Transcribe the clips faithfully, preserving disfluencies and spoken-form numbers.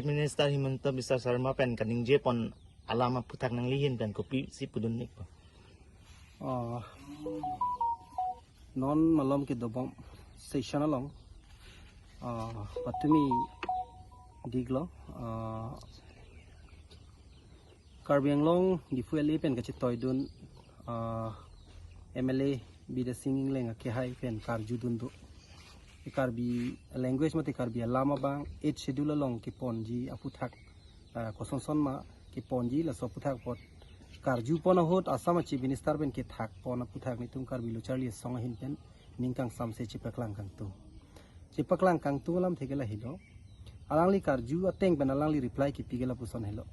Minister Himanta Biswa Sarma pen kaningje pon alam aphuthak nangli ahin pen kopisi pudun-ikpo? Ah, non malom kedobom session along, ah, patumi diklo, ah, Karbi Anglong Diphu L A pen kachetoidun, ah, M L A Bidya Sing Engleng akehai pen karjudun do. Karbi language mate Karbi alam abang Eighth Schedule along keponji aphuthak, ah, kosonson ma keponji, laso aphuthak apot karju pon ahut Assam a Chief Minister pen kethak pon aphuthak nelitum Karbi Lo Charli Asong ahin pen ning kangsamse chepaklang kangtung. Chepaklang kangtung alamthe ke lahelo. Alangli karju ateng pen alangli reply kipi ke lapuson helo.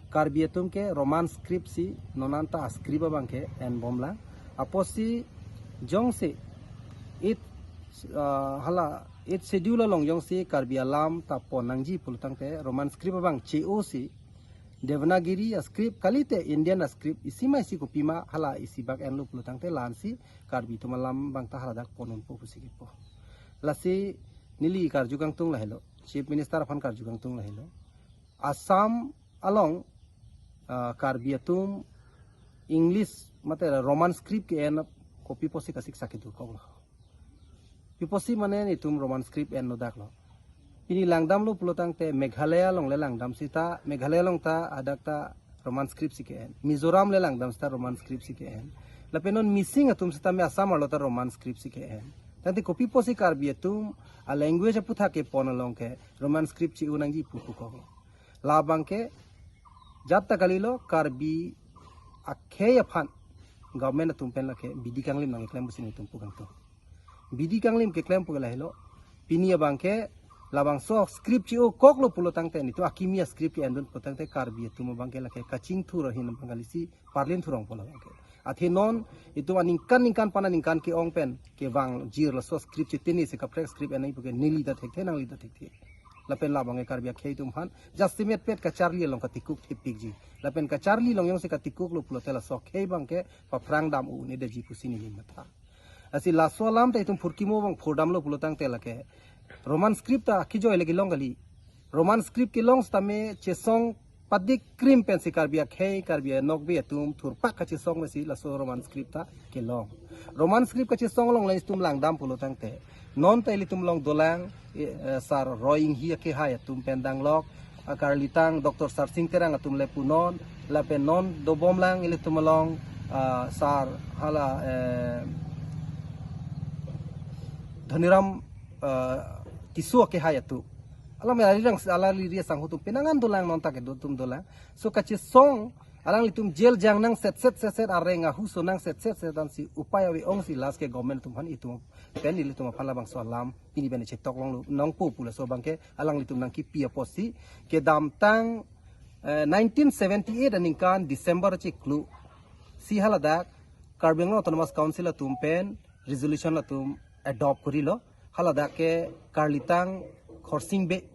Karbi atum ke Roman script si non anta a script abang ke enbomlang. Apotsi jongsi eighth, ah, hala Eighth Schedule along jongsi Karbi alam ta pon nangji pulo tangte Roman script abang che-osi Devanagiri a script kalite Indian a script isi ma isi kopima hala isi bak enlo pulo tangte la-ansi Karbi atum alam abang ta haladak pon unpo pusi kipu. Lasi neli karju kangtung lahelo, Chief Minister aphan karju kangtung lahelo. Assam along, ah, Karbi atum English mate Roman script ke-en kopi apotsi kasiksak kedo koklo? Pi apotsi mane nelitum Roman script enlo daklo? Pini langdamlo pulo tangte Meghalaya along le langdam seta, Meghalaya along ta hadak ta Roman script si ke-en. Mizoram le langdam seta Roman script si ke-en. Lapen non Mising atum seta me Assam arlo ta Roman script si ke-en. Tangte kopi apotsi Karbi atum a language aphuthak kepon along ke Roman script che-o nangji pu pu koklo? Labang ke jat ta kalilo, Karbi akhei aphan government atum pen lake bidi kanglim nangkeklem pusi nelitum pu kangtung. Bidi kanglim keklem pu ke lahelo. Pini abang ke labangso script che-o koklo pulo tangte nelitum akimi a script ke-endun pulo tangte Karbi atum abang ke lake kachingthur ahin abang kalisi parlin thurong pulo abang ke. Athe non itum aningkan ningkan pen aningkan ke-ong pen kevangjir laso script chetini si kaprek script enai pu ke neli ta thekthe nangli ta thekthe. Lapen labang ke Karbi akhei atum aphan jasemet pet kacharli along katikuk thepikji. Lapen kacharli along jongsi katikuklo pulote laso akhei abang ke paphrang dam un-edetji pusi neli matha. Lasi laso alam ta itum phurkimo abang phurdamlo pulo tangte lake Roman script ta kijoi lake long kali. Roman script kelong seta me chesong padik krim pensi Karbi akhei, Karbi anokbe atum thurpak kachesong pensi laso Roman script ta kelong. Roman script kachesong along le itum langdam pulo tangte non ta ilitum along dolang, eh, eh, Sar Roy Enghi akehai atum pen danglok, akarlitang Doctor Sarsing Terang atum le punon, lapen non dobomlang ilitum along, ah, Sar hala, eh, Dhaniram, eh, Tisso akehai atum. Alam ya rirang ala liri asangho atum penang an dolang non ta kedo atum dolang. So kachesong alanglitum jail jang nangsetset setset, areng ahuso nangsetset setset ansi upai ave ongsi last ke government atum aphan itum pen ilitum aphan labangso alam pini pen chetok longlo nangpo pu laso abang ke alanglitum nangkipi apotsi kedamtang, eh, nineteen seventy-eight aningkan December chiklo si haladak Karbi Anglong Autonomous Council atum pen resolution atum adopt korilo. Haladak ke karlitang Khorsing Bey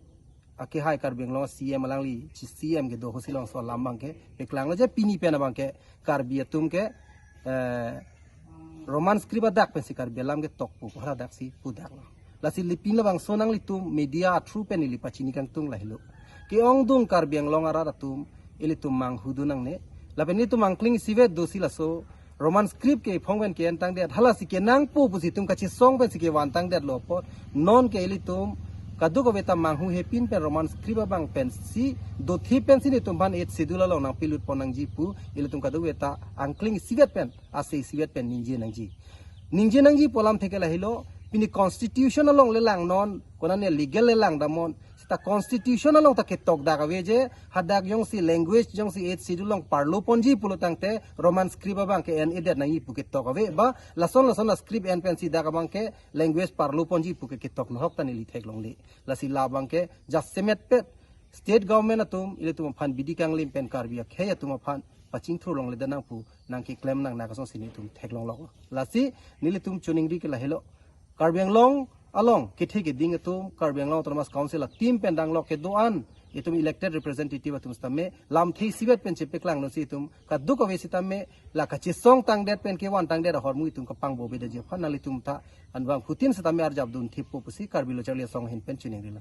akehai Karbi Anglong C M alangli chi C M kedo ahutsi labangso alam abang ke peklanglo je pini pen abang ke Karbi atum ke, eh, Roman script adak pensi Karbi alam ketokpo haladak si pudaklo. Lasi lipin labangso nanglitum media through pen ili pachini kangtung lahelo. Ke-ongdung Karbi Anglong arat atum ilitum manghudun nangne. Lapen ilitum angkling isivet dosi laso Roman script ke iphong pen ke-entangdet, halasi kenangpo pusi itum kachesong pensi kevantangdetlo apot non ke ilitum kadokave ta manghu hepin pen Roman script abang pensi dothip pensi nelitum aphan Eighth Schedule along nangpilut pon nangji pu ilitum kadokave ta angkling isivet pen, ase isivet pen ningje nangji. Ningje nangji pu alamthe ke lahelo, pini constitution along le langnon, konane legal le langdamnon, seta constitution along ta ketokdak ave je, hadak jongsi language jongsi Eighth Schedule along parlo ponji pulo tangte Roman script abang ke en-edet nangji pu ketok ave, ba lason lason a script en pensi dak abang ke language parlo ponji pu ke ketok nohok ta neli theklongle. Lasi labang ke jasemet pet state government atum ilitum aphan bidi kanglim pen Karbi akhei atum aphan pachingthur longledet nang pu nangkeklem nang na kasonsi nelitum theklongloklo. Lasi nelitum choningri ke lahelo. Karbi Anglong along kethe keding atum, Karbi Anglong Autonomous Council a team pen danglok kedo-an itum elected representative atum sitame lamthe isivet pen chepeklangdunsi itum kadokave sitame la kachesong tangdet pen kevantangdet ahormu itum kapangbovedetji aphan nanglitum ta anbang hutin sitame arjap dunthippo pusi Karbi Lo Charli Asong ahin pen choningrilo.